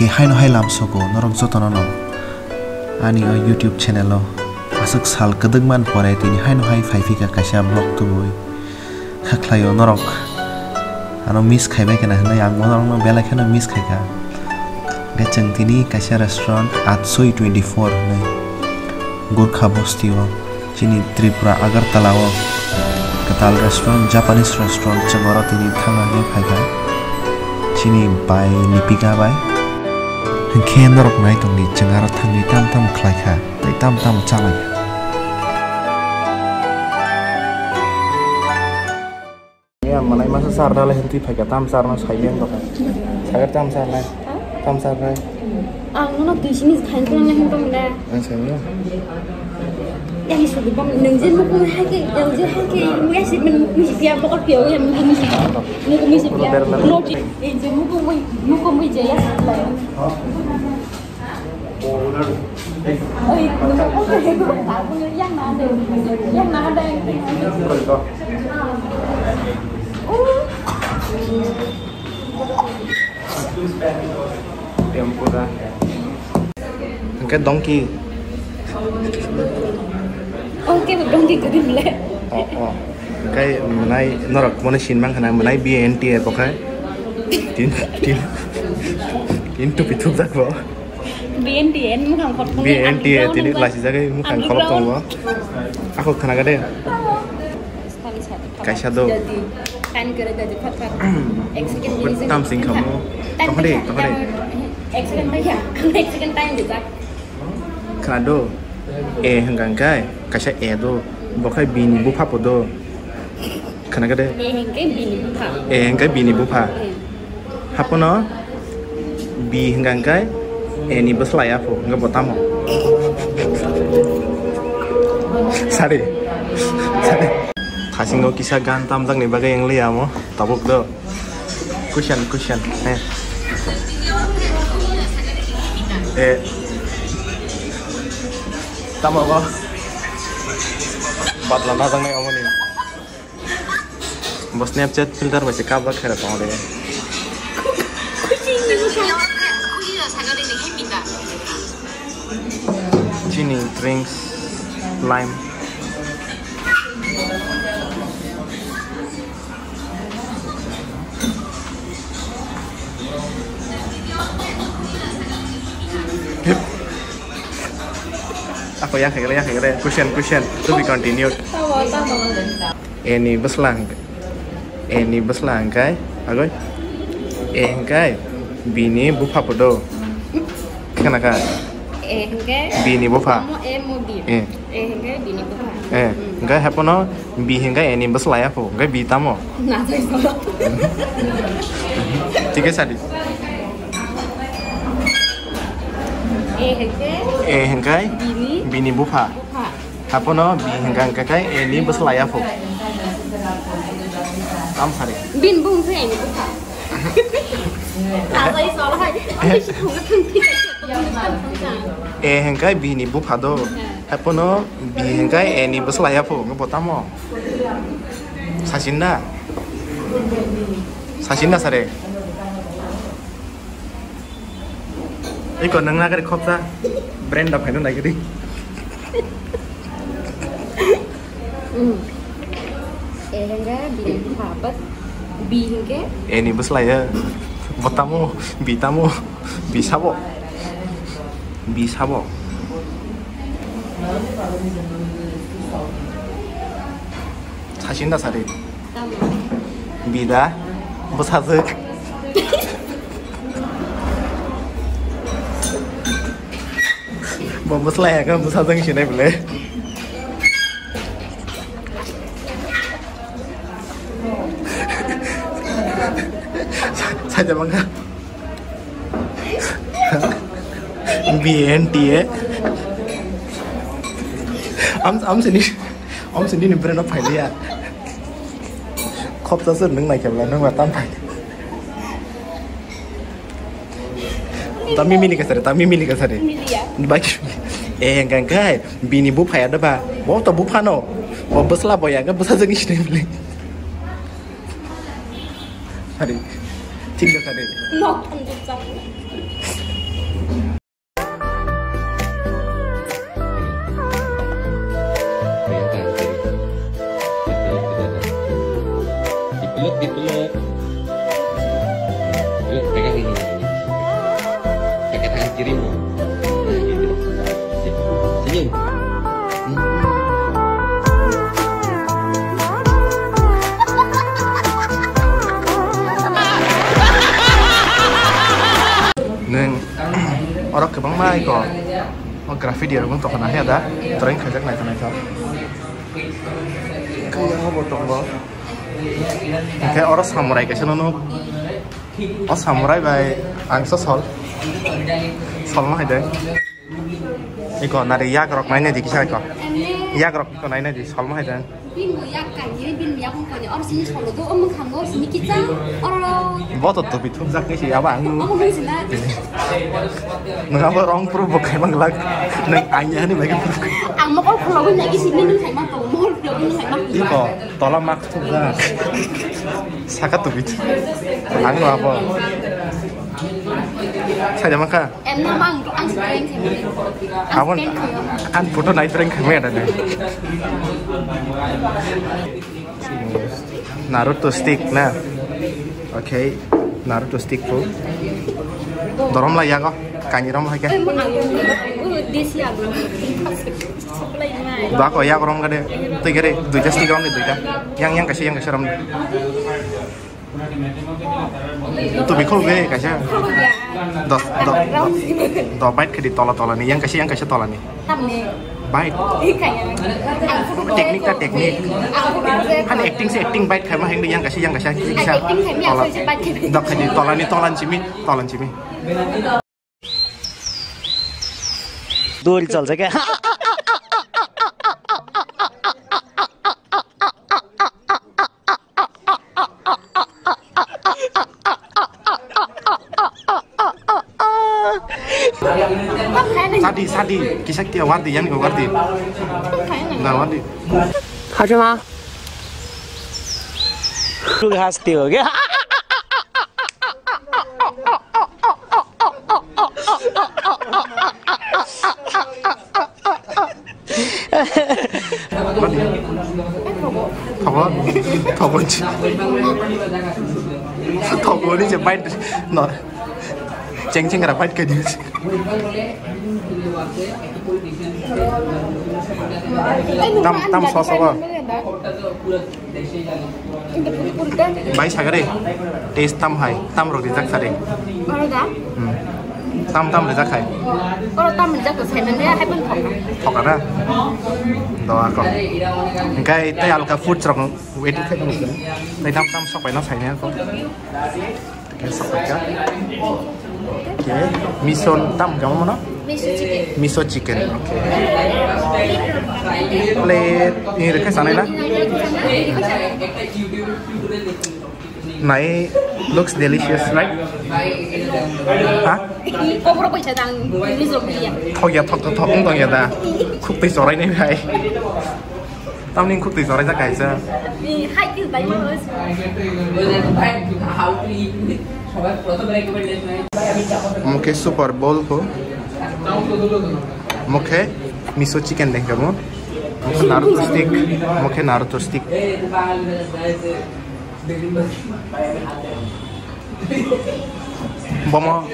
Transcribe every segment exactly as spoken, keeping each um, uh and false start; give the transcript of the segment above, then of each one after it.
Tei haino hai lamsogo norok jotono no ani o YouTube channel o aswk sal kwdwkman pore tini haino hai phaiphika kaisa vlog tubui. Kha khlaio norok ano miss khaibai khena hinwi ang norokno belai kheno miss khaikha. Hwnkhe chwng tini kaisa restaurant Atsoi twenty four hinwi Gurkha bosti o chini Tripura Agartala o kwtal restaurant, Japanese restaurant chwng oro tini thangna hinwi phaikha chini bai Lipika bai. Hwnkhe norok nai tongdi chwng aro thangwi tam tam khlaikha tei tam tam chalaikha. Ya, manai masa sarna lai hentwi phaikha, tam sarna saimeng baka. Sagar tam sarna. Tam sarna. Ang nono twi sini khain tong lai hentong na. Ang saimeng. Ya, ni sugi bang, nung je mukung hai ke, nung je hai ke, nung ya si men mukung si pia, bokol pia, ya mukung si pia. Mukung si pia. Roti, eh, je mukung mui, mukung mui je ya. Tempura. Hwnkhe donkey. Oke, donkey guri mle. Oh, oh. Hwnkhe mwnai norok mone sinmang khana mwnai B N T A bo khai. Tin, tin. Tin tupi thupjak bo. B N T A ni mukhang khorokthom. B N T A tini underground lasijagwi mukhang khorok tongo. Ako khanaga de. Kaisa do. Tan kere dadi phat phat. Ek second, ek second. Tam sing khamu. Tan tokho de, tokho de. Ek second ya. Ek second time dijak. Khana do. E hwnkha hwnkhe kaisa e do. Bo khai bini bupha po do. Khana khe de. E hwnkhe bini bupha. E hwnkhe bini bupha. Eh. Hapono B hwnkha hwnkhe A ni bwsla ya pho, hwnkhe bo tamo? Sari. Sari. Thasingo kisa gan tamjakni bagwi wng liya mo, tabuk do. Kusen, kusen. Eh. Eh. Tamo bo? Badla najaknai omoni. Bo Snapchat filter bai se kabrak khaira tongo de. Chini, drinks, lime. Ako ya khagra, ya khagra. Question, question. To be continued. Tamo, tamo. A ni bwsla hwnkhe, A ni bwsla hwnkhe, agoi? A hwnkhe bini bupha podo. Khena kha? A hwnkhe bini bupha. Mo A mo B. Eh. A hwnkhe bini bupha. Eh, hmm. Hwnkhe hapono B hwnkhe A ni bwsla ya pho, hwnkhe B tamo? Najai solo. Thik khe sadi. A hwnkhe? A hwnkhe bini? Bini bupha. Bupha. Hapono B hwnkha hwnkha khe A ni bwsla ya pho. Tam sari. Bin bung se A ni bupha. Tazai sol hai. Ani si thung thung thik thik thung thung thung. A hwnkha B ni bupha do. He. Hapono B hwnkha A ni bwsla ya pho. Bo tamo? Sachin da? Sachin da sare. Iko nang nagari khopsa brand da phaino nagari. Mm. A hwnkhe bini bupha, but B hwnkhe? A ni bwsla ya. Bo tamo, B tamo, B sabo. B sabo. Sachin da sari. Tamo? Bida, bwsajwk. Bo bwsla ya khe bwsajwk sinai bwle. Saja mangkha. B N T A. Am, am sini, am sini ni brand of idea. Khopsa sir nung naikhe bla nung ba tam phai. Tami mini kasari, tami mini kasari. Mili ya. Baki. Eh, hwnkha hwnkhe bini bupha ya da ba. Bo to bupha no. Bo bwsla bo ya ga bwsajwk ni sinai bwle. Hari. Thik da kare. Nok ang jok jak. Dipeluk, dipeluk. Yuk, pegang ini. Pakai tangan kiri, mau. Senyum. Neng, orang kebang mai kok. Oh, graffiti ya, bang tokana ya da. Tren kajak naik naik kok. Kaya habo tong bo. Oke, orang samurai kaisa nono. Oh, samurai bai, ang so sol. Sol ma hai de. Iko nari yak rok nai nai di kisa iko. Yak rok iko nai nai di sol ma hai de. Bini yak kanye, bini yak kanye. Or sini solo do, omung khango, sini kicha. Or bo to to bithum jak ni si aba ang. Omung sina. Nang abo rong pro bo khai mang lak. Nang anya ni bai. Ang mo kol kholo nai ki sini nung khai ma to, mo kholo nung khai ma. Iko. Tola mak thuk da. Saka tubi. Ang no abo. Saida maka. Em no mang ang prank khaimani. Abon an photo nai prank khaimani ada ne. Naruto stick na. Okay, Naruto stick po. Dorom la yago. Kani rom hai ke. Em ang. Desi alu. Supply mai. Dako yak rom gade. Tei gade duita stick rom ni duita. Yang yang kaisa yang kaisa rom ni. Tu bikho be kaisa. Dos do do bite khadi tola tola ni yang kaisa yang kaisa tola ni. Tamni. Bite. Ikaya. Technique ta technique. Han acting se acting bite khaima heng yang kaisa yang kaisa kisa. Acting khaima tola. Yang kaisa bite khaima. Dok khadi tola ni tola ni simi tola ni simi. Dul chal jage. Sadi, sadi, kisak tiya wardi, yani ko wardi. Na wardi. Hajama. Tug hasti ho gaya. Thogo, thogo, thogo ni je bite no, cheng cheng ra bite kadi. Tam tam sauce ba. Bai sagare, taste tam hai, tam rok rijak sare. Oro da? Hmm. Tam tam rijak hai. Oro tam rijak to sai mane hai pun thok. Thok na? Do ako. Engkai tei alka food rok waiting khai tong. Tei tam tam sok bai no sai ne ako. Oke, miso tam kamu mana? Miso chicken. Miso chicken. Oke. Plate ini rekai sana lah. Nai looks delicious, right? Hah? Kobro paisa dang miso biya. Thok ya, thok thok thok tong ya da. Khuk tei sorai nai hai. Tamni khuk twi sorai jak kaisa. Ni hai khe bai mo. Omo khe Super Bowl ko. Omo khe miso chicken dengkha mo. Omo khe Naruto stick. Omo khe Naruto stick. Bomo,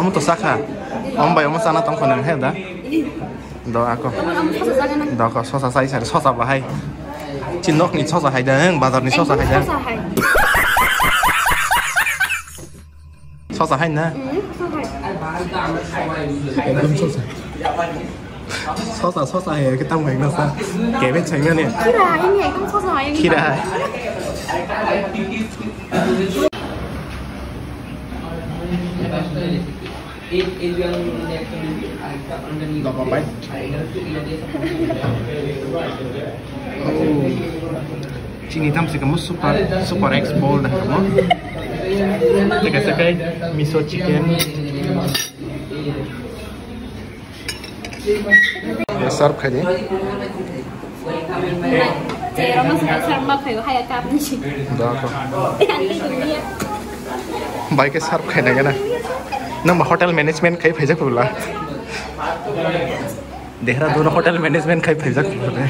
omo to sakha. Om bai omo sana tongkha nang he da. Do ako. Omo, omo sosa jaga na. Do ako sosa sai sari sosa bahai. Chin nok ni sosa hai da, bazar ni sosa hai da. Sosa hai. Sosa hai na. Hmm, sosa hai. Ekdom sosa. Sosa, sosa hai, kita mai na sa. Kebe chai na ne. Kira hai ni ekdom sosa hai. Kira hai. Doko pai. Oh. Chini tam se kamu super, super X ball dah kamu. Teka sekai miso chicken. Ya, serve khai di. Jerong mas serve ma khai haya kap ni. Doko. Yang ni dunia. Bai khe serve khaina gana. Nang ba hotel management khai phaijak pula. Dehradun hotel management khai phaijak pula.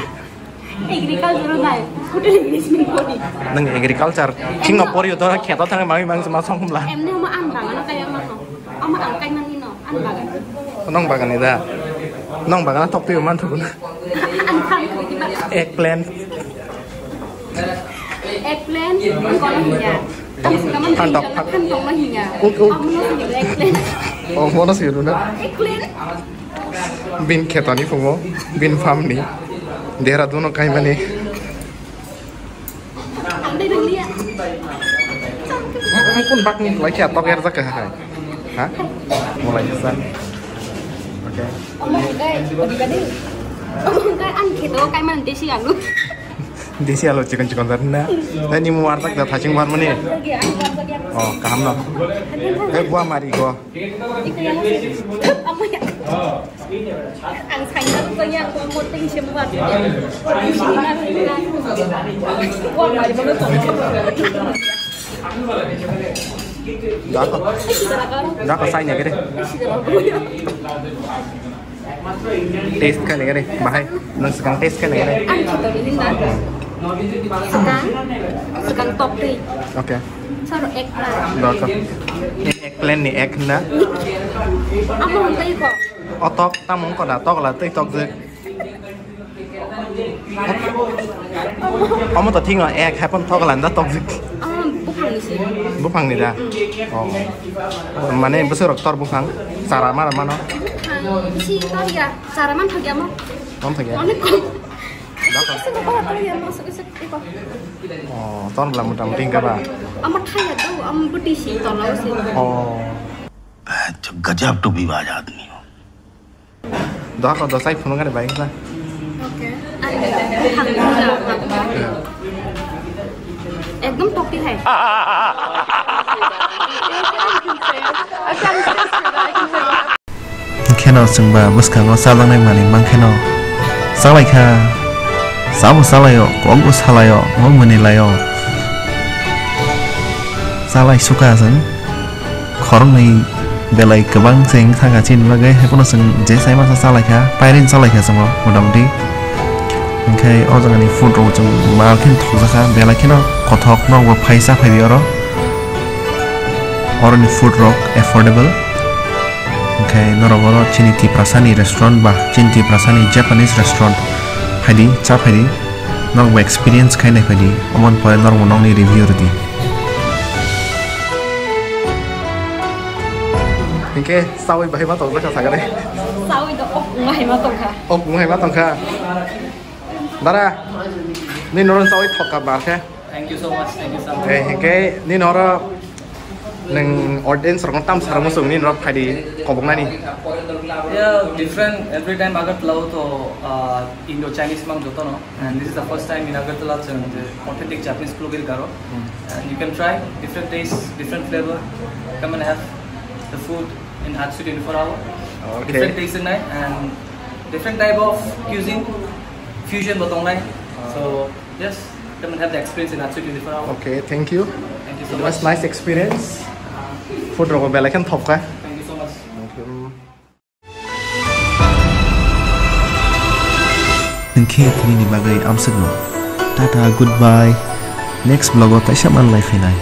Agriculture nai, hotel management pori. Nang agriculture, thing no pori to kheto thang mami mang ma song khumla. Emne ma ang bang ano kaya ma no. Ama ang kai mani no, ang bagan. Nong bagan ni da. Nong bagan tok pi man thukuna. Ang thang ko di ba. Eggplant. Eggplant, ang kono hiya. Ang sing kaman Phantok, hiya, phan- phantok ma hiya. Uk, uk. Ang no sing eggplant. Oh, mono sing na. Eggplant. Bin khetoni phungo, bin farm ni. Dehradun no kaimani. Ang dai dang liya. Ang kun bak ni lai khe tok er jak hai. Ha? Mulai sa. Okay. Omo kai, odi ka dei. Omo kai ang kheto kai man desi alu. Desi alu chikon chikon jar na. Nai ni mu warjak da thaching bar mani. Oh, kaham no. Eh, gua mari go. Iko yang masih. Apa ya? Ang saina ko yang ko mo ting sim ba. Gua mari ba ko. Dako. Dako saina kere. Taste khainai gari, bahai. Nang swkang taste khainai gari. Ang khito ni na. Swkang, swkang tok twi. Okay. Saro egg plant. Dako. Eggplant ni egg na. Amo hwn twi ko. O tok, tamo wng ko da, tok la twi tok je. Omo to thik no, egg haphang tok la da tok je. Ah, buphang ni si. Buphang ni da. Oh. Mane bwswk rok tor buphang, chara mara mano. Buphang si tor ya, chara man thok ya mo. Mon thok ya. Onek kom. Dakha. Ese ko ba tor ya mo, ese ko. Oh, tor bla mota moti hingka ba. Amo thai ya do, amo buti si tor la si. Oh. Gajab to bhi baaj aadmi ho. Doha ko dosai phunukani bai kisa. Okay. Ani buphang ni da. Yeah. Ekdom tokti hai. Kheno chwngba bwskango chajaknai manwi mankhe no chalaikha. Chabo chalaio, kokbo salaio, omo mwnwi laio. Chalai suka chwng. Khoroknwi belai kwbang se wng thangkha, chini bagwi haiphano chwng je sai masa chalaikha, pairing chalaikha chwngno motamoti. Hinkhe o jagani food rok chwng mal khe thokjakha, belai kheno kothok, norokbo phai cha phaidi oro. Oroni food rok affordable. Hinkhe norok oro chini Tiprasani restaurant ba chini Tiprasani Japanese restaurant phaidi, cha phaidi, norokbo experience khai nai phaidi, omoni pore norokbo nokni review rwdi. Hinkhe chawi bahai ma tongjakha sakani. Chawi do ok wngma hai ma tongkha. Ok wngma hai ma tongkha. Dara, nini norok chawi thokka ba khe. Thank you so much, thank you so much. Eh, hinkhe nini oro nang audience rokno tam sarang muchung nini norok phaidi koboknani. Yeah, different. Every time Agartala to uh, Indo-Chinese mang jotono. And this is the first time in Agartala, chwng the authentic Japanese khlogwi rwkha aro. Hmm. And you can try different taste, different flavor. Come and have the food in Atsu twenty-four hour. Okay. Different taste in night and different type of cuisine, fusion bo tongnai. So yes, come and have the experience in Atsu twenty-four hour. Okay, thank you. Thank you so much. It was nice experience. Food rok belai khe thokka. Thank you so much. Thank you. Hinkhe tini ni bagwi amswkno. Tata, goodbye. Next vlog o kaisa manlai phainai.